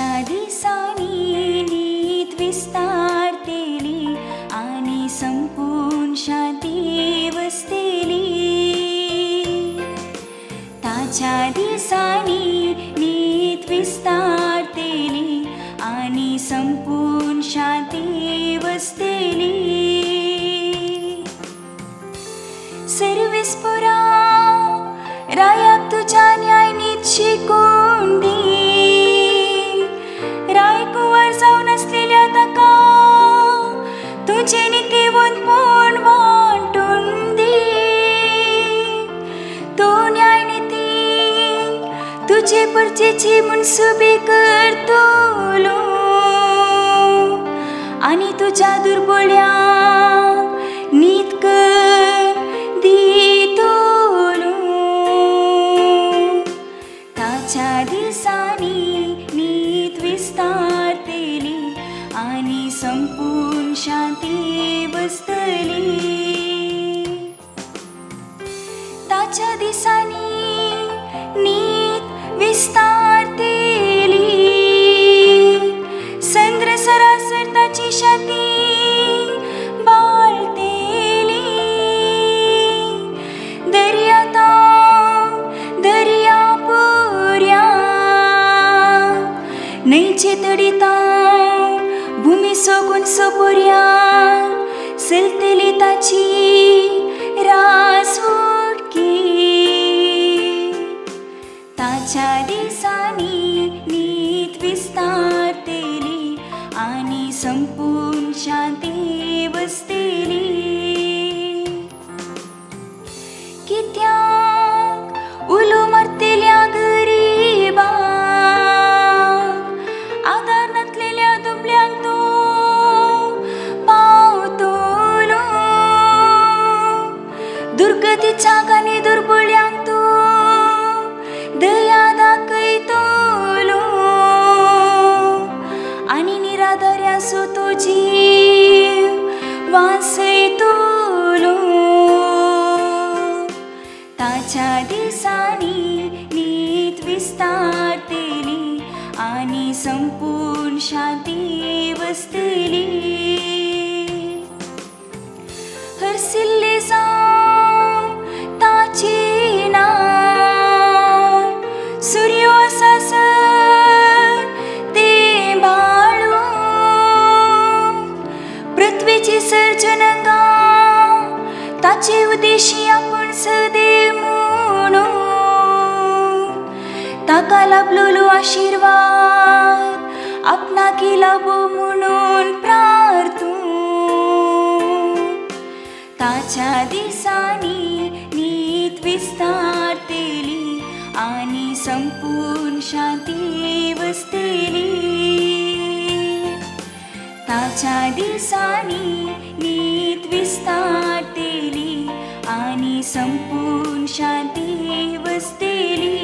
ताच्या दिसांनी नीत विस्तारतेली आनी संपूर्ण शांती वसतेली. ताच्या दिसांनी नीत विस्तारतेली आनी संपूर्ण शांती वसतेली. सर्वेस्पोरा रायाक तुज्या न्याय नीत शिकून दी. रायकुंवर जावन आसलेल्या ताका तुजें नितीवंतपण वांटून दी. तूं न्याय नितीन तुजे परचेची मनसुबी करतलो आनी तुज्या दुर्बळ्यांक नीत कर दितलो. ताच्या दिसांनी नीत विस्तारतेली आनी संपूर्ण शांती बसतली. ताच्या दिसांनी नीत विस्तारतेली. संद्र सरासर ताची शांती बाळतेली. दर्या दर्या पुऱ्या न्हंयचे तडीता भुमी सोगून सोपुऱ्या चलतली ताची रासवटकी. ताच्या दिसांनी नीत विस्तारतेली आनी संपूर्ण शांती वसतेली. कित्याक उलो मारतेल्या गरिबांक आदार नातलेल्या दुबळ्यांक तूं पावतलो. दुर्गतीच्या आनी दुर्बळ्यांक तूं दया दाखयतलो आनी निराधाऱ्याचो तो जीव वाचयतलो. ताच्या दिसांनी नीत विस्तारतेली आनी संपूर्ण शांती वसतली. हरसिल्ले जावं ताचें नांव सुर्यो आसासर तें बाळू. पृथ्वीची सर्जनका ताचे उद्देशी आपूण सदैव म्हणून ताका लाभलेलो आशिर्वाद आपणाकी लाभो म्हणून प्रार्थू. ताच्या दिसांनी नीत विस्तारतेली आनी संपूर्ण शांती वसतेली. ताच्या दिसांनी नीत विस्तारतेली आनी संपूर्ण शांती वसतेली.